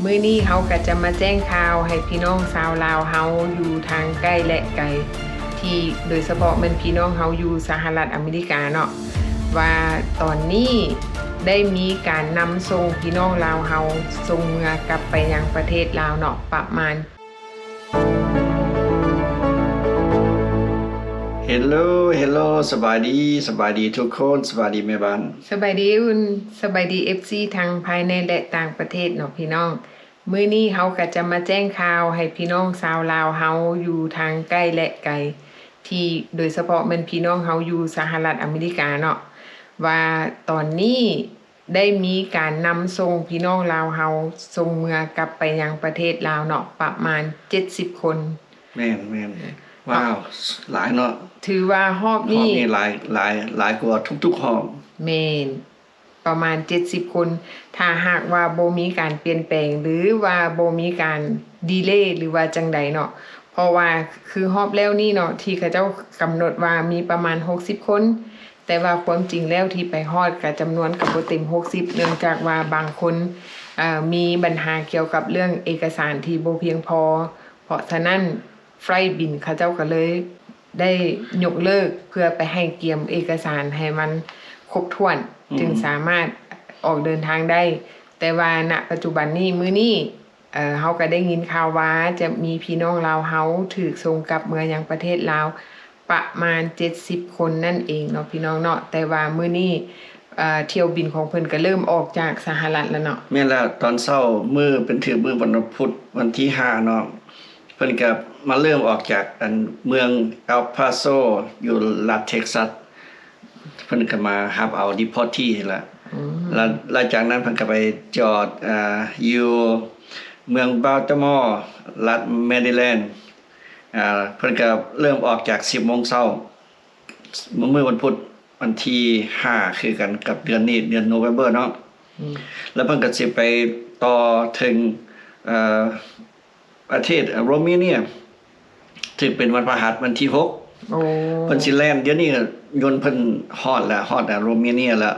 ມື້ນີ້ເຮົາກໍຈະມາແຈ້ງຂ່າວໃຫ້ພີ່ນ້ອງຊາວລາວເຮົາຢູ່ທາງໃກ້ ແລະ ໄກ ທີ່ໂດຍສະເພາະແມ່ນພີ່ນ້ອງເຮົາຢູ່ສະຫະລັດອາເມລິກາເນາະ ວ່າຕອນນີ້ໄດ້ມີການນຳສົ່ງພີ່ນ້ອງລາວເຮົາສົ່ງເມືອກັບໄປຍັງປະເທດລາວເນາະ ປະມານ ເຮລໂລ ເຮລໂລ ສະບາຍດີ ສະບາຍດີທຸກຄົນ ສະບາຍດີແມ່ບ້ານ ສະບາຍດີອຸ່ນ ສະບາຍດີເອັຟຊີທັງພາຍໃນ ແລະ ຕ່າງປະເທດເນາະພີ່ນ້ອງ. ມື້ນີ້ເຮົາກໍຈະມາແຈ້ງຂ່າວໃຫ້ພີ່ນ້ອງຊາວລາວເຮົາຢູ່ທາງໃກ້ ແລະ ໄກ ທີ່ໂດຍສະເພາະແມ່ນພີ່ນ້ອງເຮົາຢູ່ສະຫະລັດອາເມລິກາເນາະ ວ່າຕອນນີ້ ໄດ້ມີການນຳສົ່ງພີ່ນ້ອງລາວເຮົາສົ່ງເມືອກັບໄປຍັງປະເທດລາວເນາະ ປະມານເຈັດສິບຄົນ. ແມ່ນໆ ວ້າວ ຫຼາຍເນາະ ຖືວ່າຮອບນີ້ ຮອບນີ້ຫຼາຍຫຼາຍຫຼາຍກວ່າທຸກໆຮອບ. ແມ່ນ ປະມານເຈັດສິບຄົນ ຖ້າຫາກວ່າບໍ່ມີການປ່ຽນແປງ ຫຼືວ່າບໍ່ມີການດີເລ ຫຼືວ່າຈັ່ງໃດເນາະ ເພາະວ່າຄືຮອບແລ້ວນີ້ເນາະ ທີ່ເຂົາເຈົ້າກຳນົດວ່າມີປະມານຫົກສິບຄົນ ແຕ່ວ່າຄວາມຈິງແລ້ວທີ່ໄປຮອດກະຈຳນວນກະບໍ່ເຕັມຫົກສິບ ເນື່ອງຈາກວ່າບາງຄົນ ເອີ ມີບັນຫາກ່ຽວກັບເລື່ອງເອກະສານທີ່ບໍ່ພຽງພໍ ເພາະສະນັ້ນໄຟລ໌ບິນເຂົາເຈົ້າກະເລີຍໄດ້ຍົກເລີກ ເພື່ອໄປໃຫ້ກຽມເອກະສານໃຫ້ມັນຄົບຖ້ວນ ອືມ ຈຶ່ງສາມາດອອກເດີນທາງໄດ້ ແຕ່ວ່ານະປັດຈຸບັນນີ້ ມື້ນີ້ ເອີ ເຮົາກໍໄດ້ຍິນຂ່າວວ່າຈະມີພີ່ນ້ອງລາວເຮົາຖືກສົ່ງກັບເມືອຍັງປະເທດລາວປະມານເຈັດສິບຄົນນັ້ນເອງເນາະ ພີ່ນ້ອງເນາະ ແຕ່ວ່າມື້ນີ້ ເອີ ຖ້ຽວບິນຂອງເພິ່ນກໍເລີ່ມອອກຈາກສະຫະລັດແລ້ວເນາະ. ແມ່ນແລ້ວ ຕອນເຊົ້າ ມື້ເປັນຖືກມື້ວັນພຸດ ວັນທີຫ້າເນາະ ເພິ່ນກໍມາເລີ່ມອອກຈາກອັນເມືອງ El Paso ຢູ່ລັດ Texas ເພິ່ນກໍມາຮັບເອົາ deportee ນີ້ລະ ອືມ ແລ້ວ ແລ້ວຈາກນັ້ນເພິ່ນກໍໄປຈອດ ອ່າ ຢູ່ເມືອງ Baltimore ລັດ Maryland ອ່າ ເພິ່ນກໍເລີ່ມອອກຈາກສິບໂມງເຊົ້າ ມື້ວັນພຸດ ວັນທີຫ້າ ຄືກັນກັບເດືອນນີ້ ເດືອນ November ເນາະ ອືມ ແລ້ວເພິ່ນກໍຊິໄປຕໍ່ເຖິງ ເອີ ປະເທດ Romania ຖືກເປັນວັນພະຫັດ ວັນທີຫົກ ໂອ້ ເພິ່ນຊິແລ່ນ ດຽວນີ້ຍົນເພິ່ນຮອດແລ້ວ ຮອດ Romania ແລ້ວ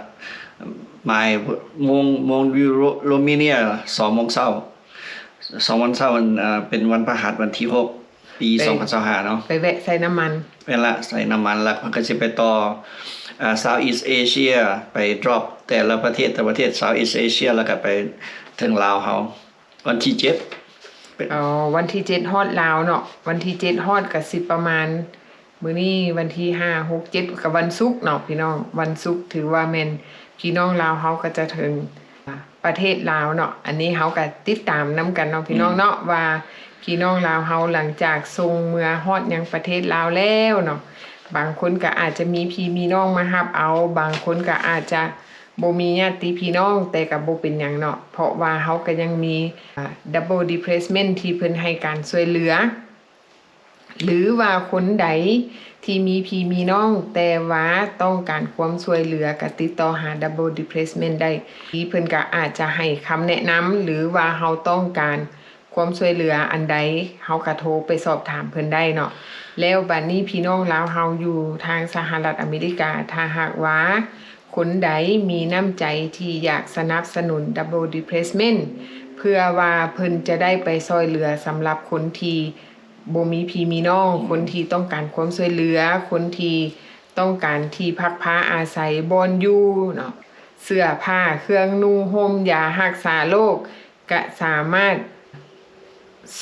ບ່າຍໂມງ ໂມງຢູ່ Romania ສອງໂມງເຊົ້າ ສອງວັນເຊົ້າ ເປັນວັນພະຫັດ ວັນທີຫົກ ປີສອງພັນຊາວຫ້າເນາະ ໄປແວະໃສ່ນ້ຳມັນ ແມ່ນລະ ໃສ່ນ້ຳມັນ ແລ້ວເພິ່ນກໍຊິໄປຕໍ່ ເອີ Southeast Asia ໄປ drop ແຕ່ລະປະເທດ ແຕ່ລະປະເທດ Southeast Asia ແລ້ວກໍໄປເຖິງລາວເຮົາ ວັນທີເຈັດ ເປັນ ອໍ ວັນທີເຈັດຮອດລາວເນາະ ວັນທີເຈັດຮອດກະຊິປະມານ ມື້ນີ້ວັນທີຫ້າ ຫົກ ເຈັດ ກະວັນສຸກເນາະພີ່ນ້ອງ ວັນສຸກຖືວ່າແມ່ນພີ່ນ້ອງລາວເຮົາກະຈະເຖິງປະເທດລາວເນາະ ອັນນີ້ເຮົາກະຕິດຕາມນຳກັນເນາະ ອືມ ພີ່ນ້ອງເນາະ ວ່າພີ່ນ້ອງລາວເຮົາຫຼັງຈາກສົ່ງເມືອຮອດຍັງປະເທດລາວແລ້ວເນາະ ບາງຄົນກະອາດຈະມີພີ່ມີນ້ອງມາຮັບເອົາ ບາງຄົນກະອາດຈະ ບໍ່ມີຍາດຕິພີ່ນ້ອງ ແຕ່ກະບໍ່ເປັນຫຍັງເນາະ ເພາະວ່າເຮົາກະຍັງມີ ອາ double displacement ທີ່ເພິ່ນໃຫ້ການຊ່ວຍເຫຼືອ ຫຼືວ່າຄົນໃດທີ່ມີພີ່ມີນ້ອງ ແຕ່ວ່າຕ້ອງການຄວາມຊ່ວຍເຫຼືອ ກະຕິດຕໍ່ຫາ double displacement ໄດ້ ທີ່ເພິ່ນກະອາດຈະໃຫ້ຄຳແນະນຳ ຫຼືວ່າເຮົາຕ້ອງການ ຄວາມຊ່ວຍເຫຼືອອັນໃດ ເຮົາກະໂທໄປສອບຖາມເພິ່ນໄດ້ເນາະ ແລ້ວບາດນີ້ພີ່ນ້ອງລາວເຮົາຢູ່ທາງສະຫະລັດອາເມລິກາ ຖ້າຫາກວ່າຄົນໃດມີນ້ຳໃຈທີ່ຢາກສະໜັບສະໜູນ double displacement ເພື່ອວ່າເພິ່ນຈະໄດ້ໄປຊ່ອຍເຫຼືອສຳລັບຄົນທີ່ບໍ່ມີພີ່ມີນ້ອງ ຄົນທີ່ຕ້ອງການຄວາມຊ່ວຍເຫຼືອ ຄົນທີ່ຕ້ອງການທີ່ພັກພາອາໄສ ບ່ອນຢູ່ເນາະ ເສື້ອຜ້າ ເຄື່ອງນຸ່ງຫົ່ມ ຢາຮັກສາໂລກ ກະສາມາດ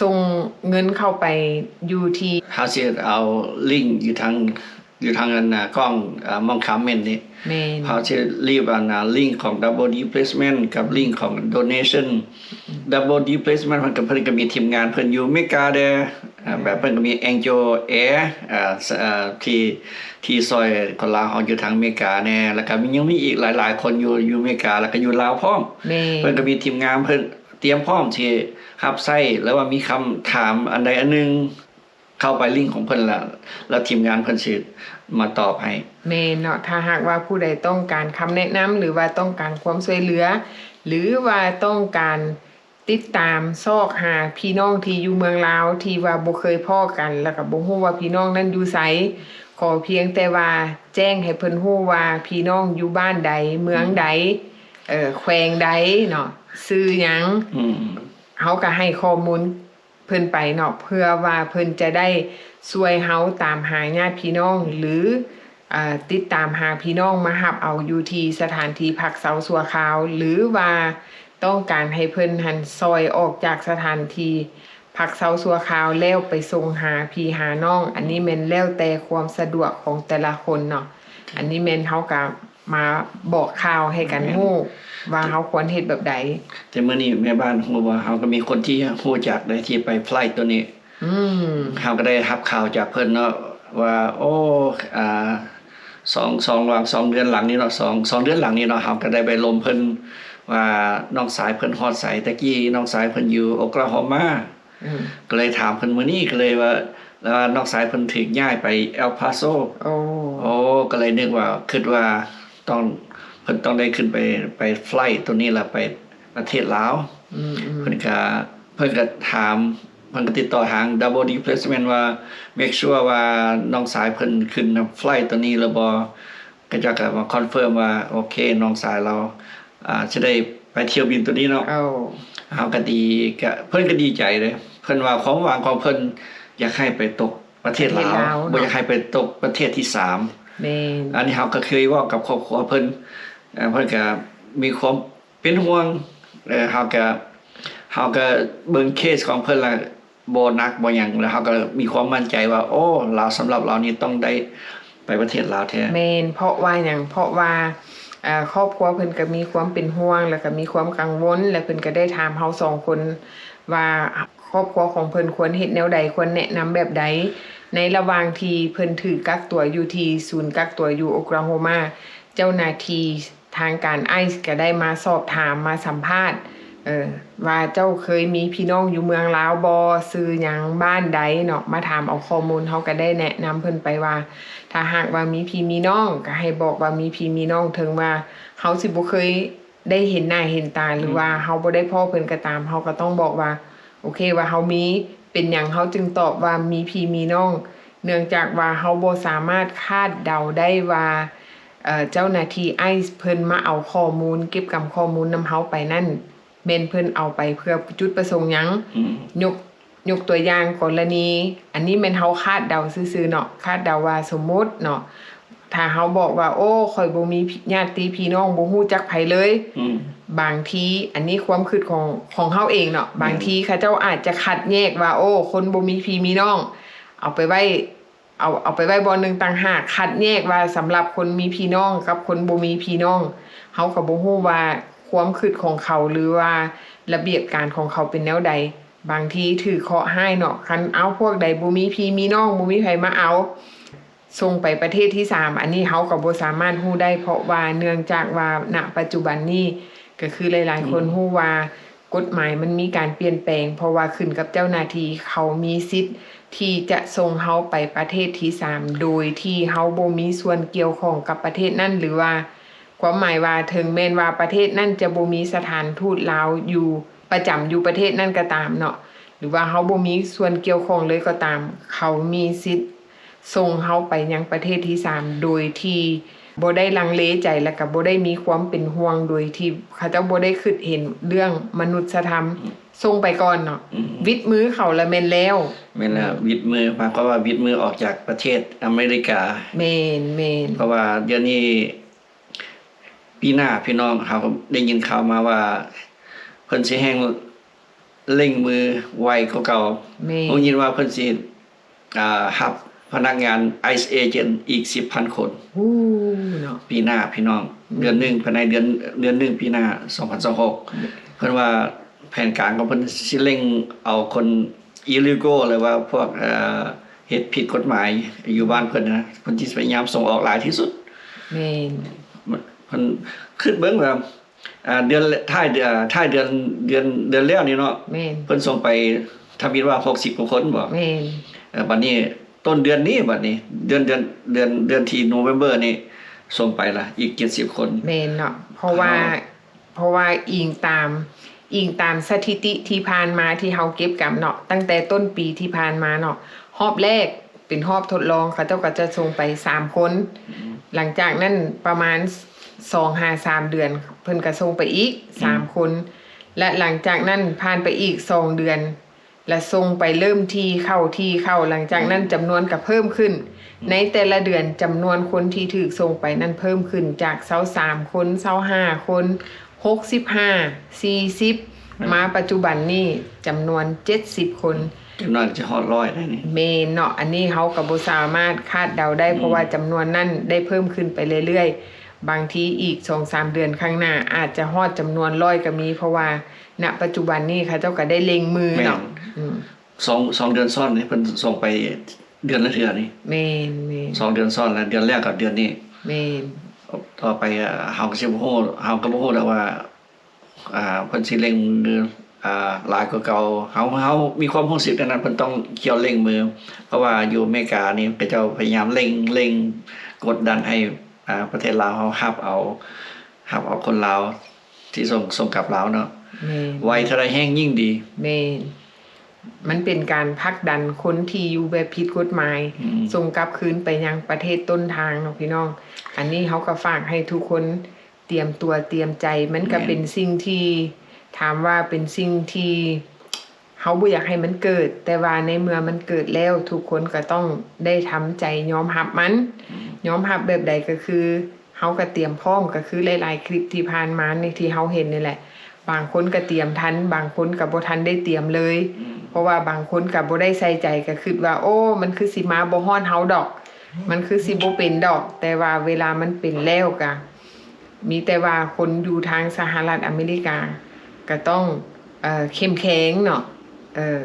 ສົ່ງເງິນເຂົ້າໄປຢູ່ທີ່ ເຮົາຊິເອົາລິ້ງຢູ່ທາງ ຢູ່ທາງອັນ ອາ ກ້ອງ ອາ ມ່ອງຄອມເມັນນີ້ ແມ່ນ ເຮົາຊິລີບອັນ ອາ ລິ້ງຂອງ Double Displacement ກັບລິ້ງຂອງ Donation Double Displacement ເພິ່ນກະ ເພິ່ນກະມີທີມງານເພິ່ນຢູ່ເມກາແດ່ ອາ ແບບເພິ່ນກະມີ Angel Air ອາ ທີ່ ທີ່ຊ່ອຍຄົນລາວເຮົາຢູ່ທາງເມກາແດ່ ແລ້ວກະມີ ຍັງມີອີກຫຼາຍໆຄົນຢູ່ ຢູ່ເມກາ ແລ້ວກະຢູ່ລາວພ້ອມ ແມ່ນ ເພິ່ນກະມີທີມງານເພິ່ນ ຕຽມພ້ອມທີ່ຮັບໃຊ້ ຫຼືວ່າມີຄຳຖາມອັນໃດອັນໜຶ່ງ ເຂົ້າໄປລິ້ງຂອງເພິ່ນລະ ແລ້ວທີມງານເພິ່ນຊິມາຕອບໃຫ້ ແມ່ນເນາະ ຖ້າຫາກວ່າຜູ້ໃດຕ້ອງການຄຳແນະນຳ ຫຼືວ່າຕ້ອງການຄວາມຊ່ວຍເຫຼືອ ຫຼືວ່າຕ້ອງການຕິດຕາມຊອກຫາພີ່ນ້ອງທີ່ຢູ່ເມືອງລາວ ທີ່ວ່າບໍ່ເຄີຍພໍ້ກັນ ແລ້ວກະບໍ່ຮູ້ວ່າພີ່ນ້ອງນັ້ນຢູ່ໃສ ຂໍພຽງແຕ່ວ່າແຈ້ງໃຫ້ເພິ່ນຮູ້ວ່າພີ່ນ້ອງຢູ່ບ້ານໃດ ເມືອງໃດ ເອີ ແຂວງໃດເນາະ ຊື່ຫຍັງ ອືມ ເຮົາກໍໃຫ້ຂໍ້ມູນເພິ່ນໄປເນາະ ເພື່ອວ່າເພິ່ນຈະໄດ້ຊ່ວຍເຮົາຕາມຫາຍາດພີ່ນ້ອງ ຫຼື ເອີ ຕິດຕາມຫາພີ່ນ້ອງມາຮັບເອົາຢູ່ທີ່ສະຖານທີ່ພັກເຊົາຊົ່ວຄາວ ຫຼືວ່າຕ້ອງການໃຫ້ເພິ່ນຫັ້ນຊ່ອຍອອກຈາກສະຖານທີ່ພັກເຊົາຊົ່ວຄາວ ແລ້ວໄປສົ່ງຫາພີ່ຫານ້ອງ. ອັນນີ້ແມ່ນແລ້ວແຕ່ຄວາມສະດວກຂອງແຕ່ລະຄົນເນາະ. ອັນນີ້ແມ່ນເຮົາກໍມາບອກຂ່າວໃຫ້ກັນ ແມ່ນ ຮູ້ວ່າເຮົາຄວນເຮັດແບບໃດ. ແຕ່ມື້ນີ້ແມ່ບ້ານຮູ້ບໍ່ ເຮົາກໍມີຄົນທີ່ຮູ້ຈັກໄດ້ທີ່ໄປໄຟລະໂຕນີ້. ອືມ ເຮົາກໍໄດ້ຮັບຂ່າວຈາກເພິ່ນເນາະວ່າ ໂອ້ ອາ ສອງ ສອງ ຫວ່າງສອງເດືອນຫຼັງນີ້ເນາະ ສອງ ສອງເດືອນຫຼັງນີ້ເນາະ ເຮົາກໍໄດ້ໄປລົມເພິ່ນວ່ານ້ອງຊາຍເພິ່ນຮອດໃສ. ແຕ່ກີ້ນ້ອງຊາຍເພິ່ນຢູ່ໂອກລາໂຮມາ ອືມ ກໍເລີຍຖາມເພິ່ນມື້ນີ້ ກໍເລີຍວ່າ ວ່ານ້ອງຊາຍເພິ່ນຖືກຍ້າຍໄປເອລພາໂຊ. ໂອ້ ໂອ້ ກໍເລີຍນຶກວ່າ ຄິດວ່າຕ້ອງ ເພິ່ນຕ້ອງໄດ້ຂຶ້ນໄປ ໄປໄຟລະໂຕນີ້ລະໄປປະເທດລາວ. ອືມໆ ເພິ່ນກໍ ເພິ່ນກໍຖາມ ເພິ່ນກໍຕິດຕໍ່ທາງ Double Deplacement ວ່າ make sure ວ່ານ້ອງຊາຍເພິ່ນຂຶ້ນນຳໄຟລະໂຕນີ້ຫຼືບໍ່. ເຂົາເຈົ້າກໍມາຄອນເຟີມວ່າ ໂອເຄ ນ້ອງຊາຍລາວ ອາ ຈະໄດ້ໄປຖ້ຽວບິນໂຕນີ້ເນາະ. ເຮົາກໍດີ ກໍ ເພິ່ນກໍດີໃຈເດ້. ເພິ່ນວ່າຄວາມຫວັງຂອງເພິ່ນຢາກໃຫ້ໄປຕົກປະເທດລາວ ປະເທດລາວເນາະ ບໍ່ຢາກໃຫ້ໄປຕົກປະເທດທີສາມ. ແມ່ນ ອັນນີ້ເຮົາກໍເຄີຍເວົ້າກັບຄອບຄົວເພິ່ນ ເອີ ເພິ່ນກໍມີຄວາມເປັນຫ່ວງ. ເອີ ເຮົາກໍ ເຮົາກໍເບິ່ງເຄສຂອງເພິ່ນລະ ບໍ່ໜັກບໍ່ຫຍັງ ແລ້ວເຮົາກໍມີຄວາມໝັ້ນໃຈວ່າ ໂອ້ ລາວ ສຳລັບລາວນີ້ຕ້ອງໄດ້ໄປປະເທດລາວແທ້. ແມ່ນ ເພາະວ່າຫຍັງ? ເພາະວ່າ ເອີ ຄອບຄົວເພິ່ນກໍມີຄວາມເປັນຫ່ວງ ແລ້ວກໍມີຄວາມກັງວົນ ແລະ ເພິ່ນກໍໄດ້ຖາມເຮົາສອງຄົນວ່າ ຄອບຄົວຂອງເພິ່ນຄວນເຮັດແນວໃດ ຄວນແນະນຳແບບໃດ ໃນລະຫວ່າງທີ່ເພິ່ນຖືກກັກຕົວຢູ່ທີ່ສູນກັກຕົວຢູ່ໂອກລາໂຮມາ. ເຈົ້າໜ້າທີ່ ທາງການໄອສ໌ກໍໄດ້ມາສອບຖາມ ມາສຳພາດ ເອີ ວ່າເຈົ້າເຄີຍມີພີ່ນ້ອງຢູ່ເມືອງລາວບໍ່? ຊື່ຫຍັງ? ບ້ານໃດເນາະ? ມາຖາມເອົາຂໍ້ມູນ. ເຮົາກໍໄດ້ແນະນຳເພິ່ນໄປວ່າ ຖ້າຫາກວ່າມີພີ່ມີນ້ອງ ກໍໃຫ້ບອກວ່າມີພີ່ມີນ້ອງ, ເຖິງວ່າເຮົາຊິບໍ່ເຄີຍໄດ້ເຫັນໜ້າເຫັນຕາ ຫຼືວ່າເຮົາບໍ່ໄດ້ພໍ້ເພິ່ນກໍຕາມ, ເຮົາກໍຕ້ອງບອກວ່າ ໂອເຄ ວ່າເຮົາມີ. ເປັນຫຍັງເຮົາຈຶ່ງຕອບວ່າມີພີ່ມີນ້ອງ? ເນື່ອງຈາກວ່າເຮົາບໍ່ສາມາດຄາດເດົາໄດ້ວ່າ ເອີ ເຈົ້າໜ້າທີ່ໄອສ໌ເພິ່ນມາເອົາຂໍ້ມູນ ເກັບກຳຂໍ້ມູນນຳເຮົາໄປນັ້ນ ແມ່ນເພິ່ນເອົາໄປເພື່ອຈຸດປະສົງຫຍັງ? ອືມ ຍົກ ຍົກຕົວຢ່າງກໍລະນີ ອັນນີ້ແມ່ນເຮົາຄາດເດົາຊື່ໆເນາະ, ຄາດເດົາວ່າສົມມຸດເນາະ, ຖ້າເຮົາບອກວ່າ ໂອ້ ຂ້ອຍບໍ່ມີຍາດຕິພີ່ນ້ອງ ບໍ່ຮູ້ຈັກໃຜເລີຍ, ອືມ ບາງທີ ອັນນີ້ຄວາມຄິດຂອງ ຂອງເຮົາເອງເນາະ, ແມ່ນ ບາງທີເຂົາເຈົ້າອາດຈະຄັດແຍກວ່າ ໂອ້ ຄົນບໍ່ມີພີ່ມີນ້ອງ ເອົາໄປໄວ້ ເອົາ ເອົາໄປໄວ້ບ່ອນໜຶ່ງຕ່າງຫາກ, ຄັດແຍກວ່າສຳລັບຄົນມີພີ່ນ້ອງກັບຄົນບໍ່ມີພີ່ນ້ອງ. ເຮົາກໍບໍ່ຮູ້ວ່າຄວາມຄິດຂອງເຂົາ ຫຼືວ່າລະບຽບການຂອງເຂົາເປັນແນວໃດ. ບາງທີຖືເຄາະຮ້າຍເນາະ, ຄັນເອົາພວກໃດບໍ່ມີພີ່ມີນ້ອງ ບໍ່ມີໃຜມາເອົາ ສົ່ງໄປປະເທດທີສາມ ອັນນີ້ເຮົາກໍບໍ່ສາມາດຮູ້ໄດ້, ເພາະວ່າເນື່ອງຈາກວ່າ ນະປັດຈຸບັນນີ້ ກໍຄືຫຼາຍໆຄົນ ອືມ ຮູ້ວ່າ ກົດໝາຍມັນມີການປ່ຽນແປງ, ເພາະວ່າຂຶ້ນກັບເຈົ້າໜ້າທີ່ ເຂົາມີສິດທີ່ຈະສົ່ງເຮົາໄປປະເທດທີສາມ ໂດຍທີ່ເຮົາບໍ່ມີສ່ວນກ່ຽວຂ້ອງກັບປະເທດນັ້ນ ຫຼືວ່າ ຄວາມໝາຍວ່າ ເຖິງແມ່ນວ່າປະເທດນັ້ນຈະບໍ່ມີສະຖານທູດລາວຢູ່ ປະຈຳຢູ່ປະເທດນັ້ນກໍຕາມເນາະ, ຫຼືວ່າເຮົາບໍ່ມີສ່ວນກ່ຽວຂ້ອງເລີຍກໍຕາມ, ເຂົາມີສິດ ສົ່ງເຮົາໄປຍັງປະເທດທີສາມ ໂດຍທີ່ບໍ່ໄດ້ລັງເລໃຈ ແລະ ກໍບໍ່ໄດ້ມີຄວາມເປັນຫ່ວງ ໂດຍທີ່ເຂົາເຈົ້າບໍ່ໄດ້ຄິດເຫັນເລື່ອງມະນຸດສະທຳ. ອືມ ສົ່ງໄປກ່ອນເນາະ. ອືມ ຫວິດມືເຂົາລະແມ່ນແລ້ວ. ແມ່ນແລ້ວ ຫວິດມື ໝາຍຄວາມວ່າຫວິດມືອອກຈາກປະເທດອາເມລິກາ. ແມ່ນໆ ເພາະວ່າດຽວນີ້ ປີໜ້າ ພີ່ນ້ອງ ເຮົາໄດ້ຍິນຂ່າວມາວ່າ ເພິ່ນຊິແຮ່ງເລັ່ງມືໄວກວ່າເກົ່າ. ແມ່ນ ຮູ້ຍິນວ່າເພິ່ນຊິ ອ່າ ຮັບພະນັກງານໄອສ໌ເອເຈັນອີກສິບພັນຄົນ. ໂອ້ ເນາະ ປີໜ້າ ພີ່ນ້ອງ. ອືມ ເດືອນໜຶ່ງ ພາຍໃນເດືອນ ເດືອນໜຶ່ງ ປີໜ້າ ສອງພັນຊາວຫົກ ເພິ່ນວ່າແຜນການຂອງເພິ່ນຊິເລັ່ງເອົາຄົນ illegal ຫຼືວ່າພວກ ເອີ ເຮັດຜິດກົດໝາຍຢູ່ບ້ານເພິ່ນນະ ເພິ່ນຊິພະຍາຍາມສົ່ງອອກຫຼາຍທີ່ສຸດ. ແມ່ນ ເພິ່ນຄິດເບິ່ງວ່າ ອ່າ ເດືອນ ທ້າຍເດືອນ ທ້າຍເດືອນ ເດືອນ ເດືອນແລ້ວນີ້ເນາະ. ແມ່ນ ເພິ່ນສົ່ງໄປທຳອິດວ່າຫົກສິບກວ່າຄົນບໍ? ແມ່ນ ເອີ ບັດນີ້ຕົ້ນເດືອນນີ້ ບັດນີ້ເດືອນ ເດືອນ ເດືອນ ເດືອນທີ່ November ນີ້ ສົ່ງໄປລະອີກເຈັດສິບຄົນ. ແມ່ນເນາະ ເພາະວ່າ ເພາະວ່າອີງຕາມ ອີງຕາມສະຖິຕິທີ່ຜ່ານມາທີ່ເຮົາເກັບກຳເນາະ ຕັ້ງແຕ່ຕົ້ນປີທີ່ຜ່ານມາເນາະ ຮອບແລກເປັນຮອບທົດລອງ ເຂົາເຈົ້າກໍຈະສົ່ງໄປສາມຄົນ. ອືມ ຫຼັງຈາກນັ້ນປະມານສອງຫາສາມເດືອນ ເພິ່ນກໍສົ່ງໄປອີກ ອືມ ສາມຄົນ. ແລະ ຫຼັງຈາກນັ້ນຜ່ານໄປອີກສອງເດືອນ ແລະ ສົ່ງໄປເລີ່ມຖີ່ເຂົ້າ, ຖີ່ເຂົ້າ, ຫຼັງຈາກນັ້ນຈຳນວນກໍເພີ່ມຂຶ້ນ. ໃນແຕ່ລະເດືອນຈຳນວນຄົນທີ່ຖືກສົ່ງໄປນັ້ນເພີ່ມຂຶ້ນຈາກຊາວສາມຄົນ, ຊາວຫ້າຄົນ, ຫົກສິບຫ້າ, ສີ່ສິບ, ມາປັດຈຸບັນນີ້ຈຳນວນເຈັດສິບຄົນ. ຈັກໜ້ອຍກໍຈະຮອດຮ້ອຍໄດ້ນີ້. ແມ່ນເນາະ, ອັນນີ້ເຮົາກໍບໍ່ສາມາດຄາດເດົາໄດ້ ເພາະວ່າຈຳນວນນັ້ນໄດ້ເພີ່ມຂຶ້ນໄປເລື້ອຍໆ. ບາງທີອີກສອງສາມເດືອນຂ້າງໜ້າອາດຈະຮອດຈຳນວນຮ້ອຍກໍມີ ເພາະວ່າ ນະປັດຈຸບັນນີ້ເຂົາເຈົ້າກໍໄດ້ເລັ່ງມືເນາະ. ແມ່ນ. ອືມ ສອງ ສອງເດືອນຊ້ອນນີ້ ເພິ່ນສົ່ງໄປເດືອນລະເທື່ອນີ້. ແມ່ນໆ. ສອງເດືອນຊ້ອນແລ້ວ, ເດືອນແລກກັບເດືອນນີ້. ແມ່ນ. ຕໍ່ໄປ ເຮົາກໍຊິບໍ່ຮູ້, ເຮົາກໍບໍ່ຮູ້ແລ້ວວ່າ ອ່າ ເພິ່ນຊິເລັ່ງມື ອ່າ ຫຼາຍກວ່າເກົ່າ. ເຮົາ ເຮົາມີຄວາມຮູ້ສຶກແນວນັ້ນ, ເພິ່ນຕ້ອງກ່ຽວເລັ່ງມື ເພາະວ່າຢູ່ອາເມລິການີ້ ເຂົາເຈົ້າພະຍາຍາມເລັ່ງ ເລັ່ງກົດດັນໃຫ້ ອ່າ ປະເທດລາວເຮົາຮັບເອົາ ຮັບເອົາຄົນລາວທີ່ສົ່ງ ສົ່ງກັບລາວເນາະ. ແມ່ນ. ໄວເທົ່າໃດແຮງຍິ່ງດີ. ແມ່ນ. ມັນເປັນການຜັກດັນຄົນທີ່ຢູ່ແບບຜິດກົດໝາຍ ອືມ ສົ່ງກັບຄືນໄປຍັງປະເທດຕົ້ນທາງເນາະພີ່ນ້ອງ. ອັນນີ້ເຮົາກໍຝາກໃຫ້ທຸກຄົນຕຽມຕົວຕຽມໃຈ. ມັນກໍ ແມ່ນ ເປັນສິ່ງທີ່ ຖາມວ່າເປັນສິ່ງທີ່ ເຮົາບໍ່ຢາກໃຫ້ມັນເກີດ, ແຕ່ວ່າໃນເມື່ອມັນເກີດແລ້ວ ທຸກຄົນກໍຕ້ອງໄດ້ທຳໃຈຍອມຮັບມັນ. ອືມ ຍອມຮັບແບບໃດ? ກໍຄືເຮົາກໍຕຽມພ້ອມ, ກໍຄືຫຼາຍໆຄລິບທີ່ຜ່ານມານີ້ທີ່ເຮົາເຫັນນີ້ແຫຼະ, ບາງຄົນກໍຕຽມທັນ, ບາງຄົນກໍບໍ່ທັນໄດ້ຕຽມເລີຍ. ອືມ ເພາະວ່າບາງຄົນກໍບໍ່ໄດ້ໃສ່ໃຈ, ກໍຄິດວ່າ ໂອ້ ມັນຄືຊິມາບໍ່ຮອດເຮົາດອກ, ມັນຄືຊິບໍ່ເປັນດອກ. ແຕ່ວ່າເວລາມັນເປັນແລ້ວ ກໍ ມີແຕ່ວ່າຄົນຢູ່ທາງສະຫະລັດອາເມລິກາກໍຕ້ອງ ເອີ ເຂັ້ມແຂງເນາະ, ເອີ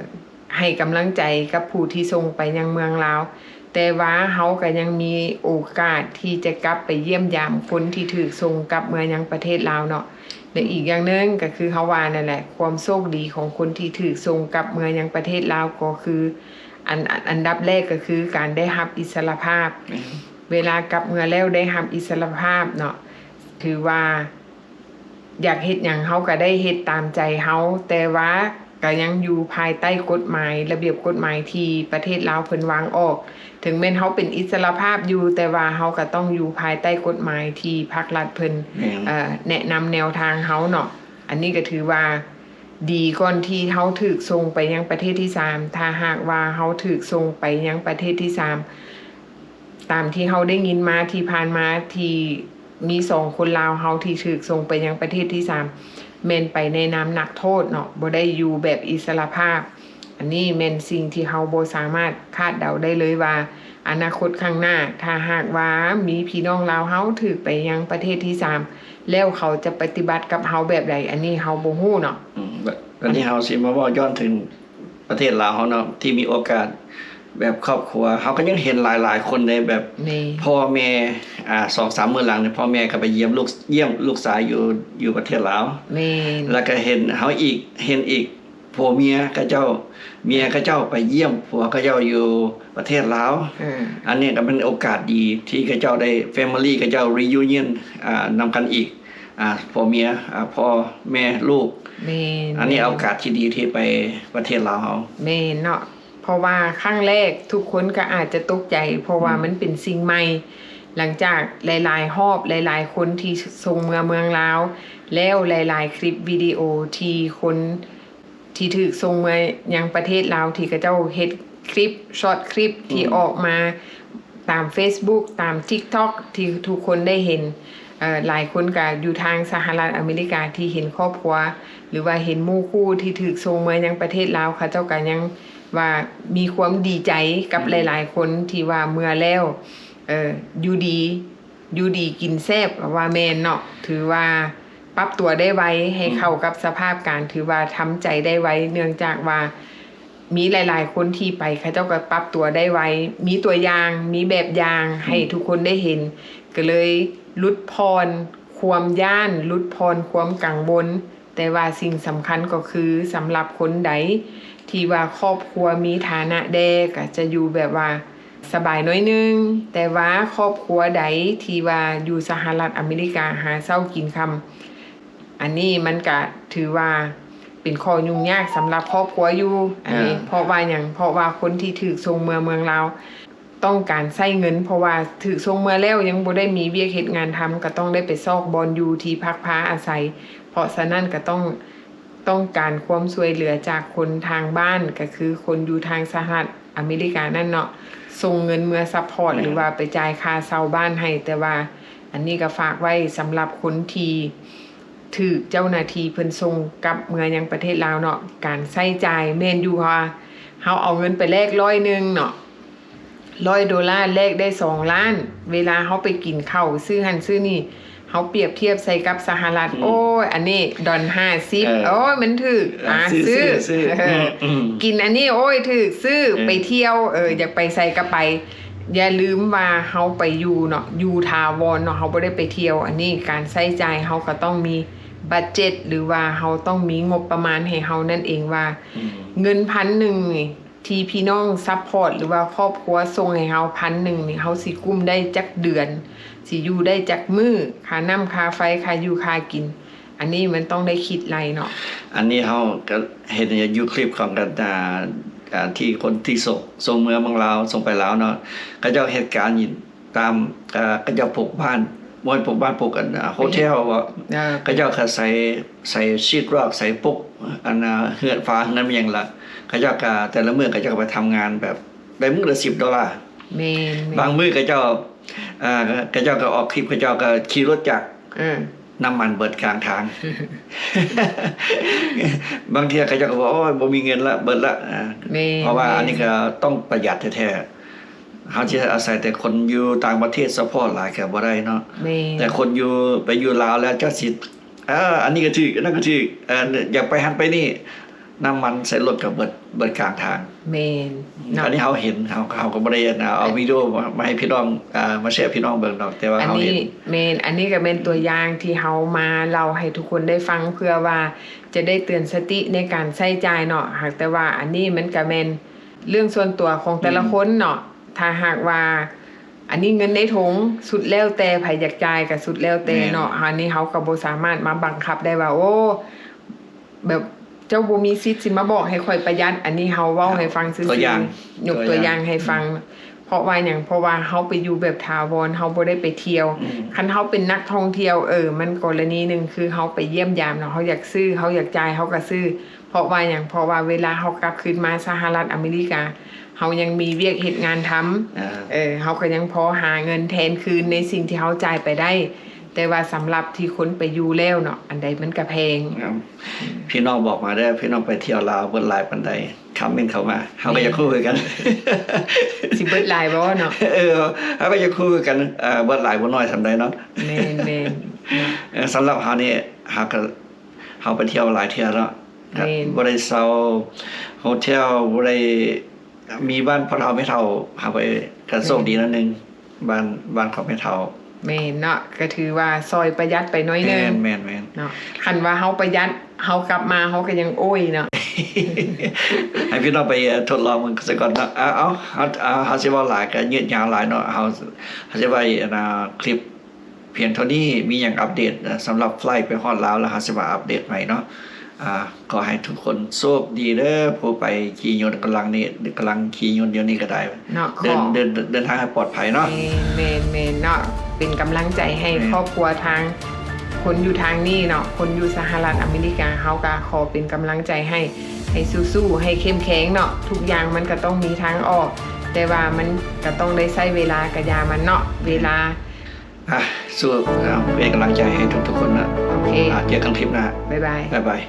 ໃຫ້ກຳລັງໃຈກັບຜູ້ທີ່ສົ່ງໄປຍັງເມືອງລາວ, ແຕ່ວ່າເຮົາກໍຍັງມີໂອກາດທີ່ຈະກັບໄປຢ້ຽມຢາມຄົນທີ່ຖືກສົ່ງກັບເມືອຍັງປະເທດລາວເນາະ. ແລະ ອີກຢ່າງໜຶ່ງກໍຄືເຮົາວ່ານັ້ນແຫຼະ, ຄວາມໂຊກດີຂອງຄົນທີ່ຖືກສົ່ງກັບເມືອຍັງປະເທດລາວກໍຄື ອັນ ອັນ ອັນດັບແລກກໍຄືການໄດ້ຮັບອິດສະຫຼະພາບ. ແມ່ນ. ເວລາກັບເມືອແລ້ວໄດ້ຮັບອິດສະຫຼະພາບເນາະ, ຖືວ່າຢາກເຮັດຫຍັງເຮົາກໍໄດ້ເຮັດຕາມໃຈເຮົາ, ແຕ່ວ່າກໍຍັງຢູ່ພາຍໃຕ້ກົດໝາຍ, ລະບຽບກົດໝາຍທີ່ປະເທດລາວເພິ່ນວາງອອກ. ເຖິງແມ່ນເຮົາເປັນອິດສະຫຼະພາບຢູ່, ແຕ່ວ່າເຮົາກໍຕ້ອງຢູ່ພາຍໃຕ້ກົດໝາຍທີ່ພັກລັດເພິ່ນ ແມ່ນ ເອີ ແນະນຳແນວທາງເຮົາເນາະ. ອັນນີ້ກໍຖືວ່າ ດີກ່ອນທີ່ເຮົາຖືກສົ່ງໄປຍັງປະເທດທີສາມ. ຖ້າຫາກວ່າເຮົາຖືກສົ່ງໄປຍັງປະເທດທີສາມ ຕາມທີ່ເຮົາໄດ້ຍິນມາທີ່ຜ່ານມາ ທີ່ມີສອງຄົນລາວເຮົາທີ່ຖືກສົ່ງໄປຍັງປະເທດທີສາມ ແມ່ນໄປໃນນາມນັກໂທດເນາະ, ບໍ່ໄດ້ຢູ່ແບບອິດສະຫຼະພາບ. ອັນນີ້ແມ່ນສິ່ງທີ່ເຮົາບໍ່ສາມາດຄາດເດົາໄດ້ເລີຍວ່າ ອະນາຄົດຂ້າງໜ້າ ຖ້າຫາກວ່າມີພີ່ນ້ອງລາວເຮົາຖືກໄປຍັງປະເທດທີສາມ ແລ້ວເຂົາຈະປະຕິບັດກັບເຮົາແບບໃດ, ອັນນີ້ເຮົາບໍ່ຮູ້ເນາະ. ອືມ ບາດ ບາດນີ້ເຮົາຊິມາເວົ້າຍ້ອນເຖິງປະເທດລາວເຮົາເນາະ ທີ່ມີໂອກາດແບບຄອບຄົວ ເຮົາກໍຍັງເຫັນຫຼາຍໆຄົນເດ້ ແບບ ແມ່ນ ພໍ່ແມ່ ອ່າ ສອງສາມມື້ຫຼັງນີ້ ພໍ່ແມ່ກໍໄປຢ້ຽມລູກ ຢ້ຽມລູກຊາຍຢູ່ ຢູ່ປະເທດລາວ. ແມ່ນ. ແລ້ວກໍເຫັນ ເຮົາອີກ ເຫັນອີກ ຜົວເມຍເຂົາເຈົ້າ ເມຍເຂົາເຈົ້າໄປຢ້ຽມຜົວເຂົາເຈົ້າຢູ່ປະເທດລາວ. ເອີ ອັນນີ້ກໍເປັນໂອກາດດີທີ່ເຂົາເຈົ້າໄດ້ family ເຂົາເຈົ້າ reunion ອ່າ ນຳກັນອີກ ອ່າ ຜົວເມຍ ອ່າ ພໍ່ແມ່ລູກ. ແມ່ນ. ອັນນີ້ໂອກາດທີ່ດີທີ່ໄປປະເທດລາວເຮົາ. ແມ່ນເນາະ. ເພາະວ່າຄັ້ງແລກທຸກຄົນກໍອາດຈະຕົກໃຈ ເພາະວ່າ ອືມ ມັນເປັນສິ່ງໃໝ່. ຫຼັງຈາກຫຼາຍໆຮອບ ຫຼາຍໆຄົນທີ່ສົ່ງເມືອເມືອງລາວ ແລ້ວຫຼາຍໆຄລິບວິດີໂອທີ່ຄົນ ທີ່ຖືກສົ່ງເມືອຍັງປະເທດລາວ ທີ່ເຂົາເຈົ້າເຮັດຄລິບ ຊອດຄລິບ ອືມ ທີ່ອອກມາຕາມເຟສບຸກ ຕາມຕິກຕັອກ ທີ່ທຸກຄົນໄດ້ເຫັນ. ເອີ ຫຼາຍຄົນກະຢູ່ທາງສະຫະລັດອາເມລິກາ ທີ່ເຫັນຄອບຄົວ ຫຼືວ່າເຫັນໝູ່ຄູ່ທີ່ຖືກສົ່ງເມືອຍັງປະເທດລາວ ເຂົາເຈົ້າກະຍັງວ່າມີຄວາມດີໃຈກັບ ອືມ ຫຼາຍໆຄົນທີ່ວ່າເມືອແລ້ວ ເອີ ຢູ່ດີ ຢູ່ດີກິນແຊບ ກໍວ່າແມ່ນເນາະ. ຖືວ່າປັບຕົວໄດ້ໄວໃຫ້ ອືມ ເຂົ້າກັບສະພາບການ ຖືວ່າທຳໃຈໄດ້ໄວ ເນື່ອງຈາກວ່າມີຫຼາຍໆຄົນທີ່ໄປ ເຂົາເຈົ້າກໍປັບຕົວໄດ້ໄວ ມີຕົວຢ່າງ ມີແບບຢ່າງ ອືມ ໃຫ້ທຸກຄົນໄດ້ເຫັນ ກໍເລີຍຫຼຸດຜ່ອນຄວາມຢ້ານ ຫຼຸດຜ່ອນຄວາມກັງວົນ. ແຕ່ວ່າສິ່ງສຳຄັນກໍຄື ສຳລັບຄົນໃດທີ່ວ່າຄອບຄົວມີຖານະແດ່ ກໍຈະຢູ່ແບບວ່າສະບາຍໜ້ອຍໜຶ່ງ, ແຕ່ວ່າຄອບຄົວໃດທີ່ວ່າຢູ່ສະຫະລັດອາເມລິກາຫາເຊົ້າກິນຄ່ຳ ອັນນີ້ມັນກະຖືວ່າເປັນຂໍ້ຫຍຸ້ງຍາກສຳລັບຄອບຄົວຢູ່ ອັນນີ້ ອ່າ ເພາະວ່າຫຍັງ? ເພາະວ່າຄົນທີ່ຖືກສົ່ງເມືອເມືອງລາວ ຕ້ອງການໃຊ້ເງິນ ເພາະວ່າຖືກສົ່ງເມືອແລ້ວຍັງບໍ່ໄດ້ມີວຽກເຮັດງານທຳ ກໍຕ້ອງໄດ້ໄປຊອກບ່ອນຢູ່ທີ່ພັກພາອາໄສ. ເພາະສະນັ້ນກໍຕ້ອງ ຕ້ອງການຄວາມຊ່ວຍເຫຼືອຈາກຄົນທາງບ້ານ ກໍຄືຄົນຢູ່ທາງສະຫະລັດອາເມລິການັ້ນເນາະ ສົ່ງເງິນເມືອຊັບພອດ ແມ່ນ ຫຼືວ່າໄປຈ່າຍຄ່າເຊົ່າບ້ານໃຫ້. ແຕ່ວ່າອັນນີ້ກໍຝາກໄວ້ສຳລັບຄົນທີ່ຖືກເຈົ້າໜ້າທີ່ເພິ່ນສົ່ງກັບເມືອຍັງປະເທດລາວເນາະ ການໃຊ້ຈ່າຍແມ່ນຢູ່ ເຮົາ ເຮົາເອົາເງິນໄປແລກຮ້ອຍໜຶ່ງເນາະ ຮ້ອຍໂດລາແລກໄດ້ສອງລ້ານ. ເວລາເຮົາໄປກິນເຂົ້າ ຊື້ຫັ້ນຊື້ນີ້ ເຮົາປຽບທຽບໃສ່ກັບສະຫະລັດ ອືມ ໂອ້ຍ ອັນນີ້ດອນຫ້າສິບ ເອີ ໂອ້ຍ ມັນຖືກ ອ່າ ອ່າ ຊື້ ຊື້ ຊື້ ຊື້ ເອີ ອືມ ອືມ ກິນອັນນີ້ ໂອ້ຍ ຖືກ ຊື້ ເອີ ໄປທ່ຽວ ເອີ ຢາກໄປໃສກໍໄປ. ຢ່າລືມວ່າເຮົາໄປຢູ່ເນາະ ຢູ່ຖາວອນເນາະ ເຮົາບໍ່ໄດ້ໄປທ່ຽວ. ອັນນີ້ການໃຊ້ຈ່າຍເຮົາກໍຕ້ອງມີບັດເຈັດ ຫຼືວ່າເຮົາຕ້ອງມີງົບປະມານໃຫ້ເຮົານັ້ນເອງວ່າ ອືມ ເງິນພັນໜຶ່ງນີ້ ທີ່ພີ່ນ້ອງຊັບພອດ ຫຼືວ່າຄອບຄົວສົ່ງໃຫ້ເຮົາພັນໜຶ່ງນີ້ ເຮົາຊິກຸ້ມໄດ້ຈັກເດືອນ ຊິຢູ່ໄດ້ຈັກມື້ ຄ່ານ້ຳຄ່າໄຟ ຄ່າຢູ່ຄ່າກິນ ອັນນີ້ມັນຕ້ອງໄດ້ຄິດໄລ່ເນາະ. ອັນນີ້ເຮົາກໍເຫັນຢູ່ຄລິບຂອງ ອ່າ ອ່າ ທີ່ຄົນທີ່ສົ່ງ ສົ່ງເມືອເມືອງລາວ ສົ່ງໄປລາວເນາະ ເຂົາເຈົ້າເຮັດການຢູ່ ຕາມ ເຂົາເຈົ້າປຸກບ້ານ ບໍ່ແມ່ນປຸກບ້ານ ປຸກອັນ ໂຮເທວບໍ ອ່າ ເຂົາເຈົ້າກໍໃສ່ ໃສ່ຊີດຣອກ ໃສ່ປຸກອັນ ເຮືອນ ຝາເຮືອນ ແມ່ນຫຍັງລະ ເຂົາເຈົ້າກໍແຕ່ລະມື້ເຂົາເຈົ້າກໍໄປທຳງານແບບໄດ້ມື້ລະສິບໂດລາ. ແມ່ນໆ ບາງມື້ເຂົາເຈົ້າ ເຂົາເຈົ້າກໍອອກຄລິບ ເຂົາເຈົ້າກໍຂີ່ລົດຈັກ ເອີ ນ້ຳມັນເບິດກາງທາງ ບາງເທື່ອເຂົາເຈົ້າກໍບອກ ໂອ້ຍ ບໍ່ມີເງິນລະ ເບິດລະ ອາ ແມ່ນ ເພາະວ່າ ແມ່ນ ອັນນີ້ກໍຕ້ອງປະຢັດແທ້ໆ ເຮົາຊິອາໄສແຕ່ຄົນຢູ່ຕ່າງປະເທດຊັບພອດຫຼາຍກໍບໍ່ໄດ້ເນາະ ແມ່ນ ແຕ່ຄົນຢູ່ ໄປຢູ່ລາວແລ້ວເຈົ້າຊິ ເອີ ອັນນີ້ກໍຖືກ ອັນນັ້ນກໍຖືກ ເອີ ຢາກໄປຫັ້ນໄປນີ້ ນ້ຳມັນໃສ່ລົດກໍເບິດ ເບິດກາງທາງ. ແມ່ນເນາະ ອັນນີ້ເຮົາເຫັນ ເຮົາ ເຮົາກໍບໍ່ໄດ້ ເອົາ ເອີ ວິດີໂອມາ ມາໃຫ້ພີ່ນ້ອງ ອ່າ ມາແຊໃຫ້ພີ່ນ້ອງເບິ່ງດອກ ແຕ່ວ່າເຮົາເຫັນ. ແມ່ນ ອັນນີ້ກໍແມ່ນຕົວຢ່າງທີ່ເຮົາມາເລົ່າໃຫ້ທຸກຄົນໄດ້ຟັງ ເພື່ອວ່າຈະໄດ້ເຕືອນສະຕິໃນການໃຊ້ຈ່າຍເນາະ. ຫາກແຕ່ວ່າອັນນີ້ມັນກໍແມ່ນເລື່ອງສ່ວນຕົວຂອງແຕ່ລະ ອືມ ຄົນເນາະ. ຖ້າຫາກວ່າອັນນີ້ເງິນໃນຖົງ ສຸດແລ້ວແຕ່ໃຜຢາກຈ່າຍ ກໍສຸດແລ້ວແຕ່ເນາະ. ແມ່ນ ອັນນີ້ເຮົາກໍບໍ່ສາມາດມາບັງຄັບໄດ້ວ່າ ໂອ້ ແບບເຈົ້າບໍ່ມີສິດຊິມາບອກໃຫ້ຂ້ອຍປະຢັດ. ອັນນີ້ເຮົາເວົ້າໃຫ້ຟັງຊື່ໆ ຕົວຢ່າງ ຍົກຕົວຢ່າງໃຫ້ຟັງ. ອືມ ເພາະວ່າຫຍັງ? ເພາະວ່າເຮົາໄປຢູ່ແບບຖາວອນ ເຮົາບໍ່ໄດ້ໄປທ່ຽວ. ອືມ ຄັນເຮົາເປັນນັກທ່ອງທ່ຽວ ເອີ ມັນກໍລະນີໜຶ່ງ ຄືເຮົາໄປຢ້ຽມຢາມເນາະ ເຮົາຢາກຊື້ ເຮົາຢາກຈ່າຍ ເຮົາກໍຊື້. ເພາະວ່າຫຍັງ? ເພາະວ່າເວລາເຮົາກັບຄືນມາສະຫະລັດອາເມລິກາ ເຮົາຍັງມີວຽກເຮັດງານທຳ ເອີ ເຮົາກໍຍັງພໍຫາເງິນແທນຄືນໃນສິ່ງທີ່ເຮົາຈ່າຍໄປໄດ້. ແຕ່ວ່າສຳລັບທີ່ຄົນໄປຢູ່ແລ້ວເນາະ ອັນໃດມັນກະແພງ. ພີ່ນ້ອງບອກມາເດີ້ ພີ່ນ້ອງໄປທ່ຽວລາວເບິດຫຼາຍປານໃດ? ຄອມເມັນເຂົ້າມາ ເຮົາກໍຢາກຮູ້ຄືກັນ. ຊິເບິດຫຼາຍບໍ່ເນາະ? ເອີ ເຮົາກໍຢາກຮູ້ຄືກັນ ເບິດຫຼາຍບໍ່ໜ້ອຍສ່ຳໃດເນາະ. ແມ່ນໆ ເນາະ ເອີ ສຳລັບເຮົານີ້ ເຮົາກໍ ເຮົາໄປທ່ຽວຫຼາຍເທື່ອເນາະ ແມ່ນ ບໍ່ໄດ້ເຊົ່າໂຮເທວ ບໍ່ໄດ້ມີບ້ານພໍ່ເຖົ້າແມ່ເຖົ້າ ເຮົາໄປ ກໍໂຊກດີໜ້ອຍໜຶ່ງ ແມ່ນ ບ້ານ ບ້ານຂອງແມ່ເຖົ້າ. ແມ່ນເນາະ ກໍຖືວ່າຊ່ອຍປະຢັດໄປໜ້ອຍໜຶ່ງ. ແມ່ນໆໆ ເນາະ ຄັນວ່າເຮົາປະຢັດ ເຮົາກັບມາເຮົາກໍຍັງໂອ້ຍເນາະ. ໃຫ້ພີ່ນ້ອງໄປ ເອີ ທົດລອງເບິ່ງຊະກ່ອນເນາະ. ເອົາ ເອົາ ເຮົາ ເຮົາຊິເວົ້າຫຼາຍກໍຍືດຍາວຫຼາຍເນາະ. ເຮົາ ເຮົາຊິໄວ້ ອັນ ຄລິບ ພຽງເທົ່ານີ້ ມີຫຍັງອັບເດດ ເອີ ສຳລັບໄຟລ໌ໄປຮອດລາວ ແລ້ວເຮົາຊິມາອັບເດດໃໝ່ເນາະ. ອ່າ ຂໍໃຫ້ທຸກຄົນໂຊກດີເດີ ຜູ້ໄປຂີ່ຍົນກຳລັງນີ້ ກຳລັງຂີ່ຍົນຢູ່ນີ້ກໍໄດ້ເນາະ. ເດີນ ເດີນ ເດີນທາງໃຫ້ປອດໄພເນາະ. ແມ່ນໆໆ ເນາະ ເປັນກຳລັງໃຈໃຫ້ ແມ່ນ ຄອບຄົວທາງ ຄົນຢູ່ທາງນີ້ເນາະ ຄົນຢູ່ສະຫະລັດອາເມລິກາ ເຮົາກໍຂໍເປັນກຳລັງໃຈໃຫ້ ໃຫ້ສູ້ໆ ໃຫ້ເຂັ້ມແຂງເນາະ. ທຸກຢ່າງມັນກໍຕ້ອງມີທາງອອກ ແຕ່ວ່າມັນກໍຕ້ອງໄດ້ໃຊ້ເວລາ ກະຢ່າມັນເນາະ ເວລາ ອ່ະ ສູ້ ເອົາ ເປັນກຳລັງໃຈໃຫ້ທຸກໆຄົນນະ. ໂອເຄ ອ່ະ ເຈີກັນຄລິບໜ້າ ບາຍບາຍ ບາຍບາຍ.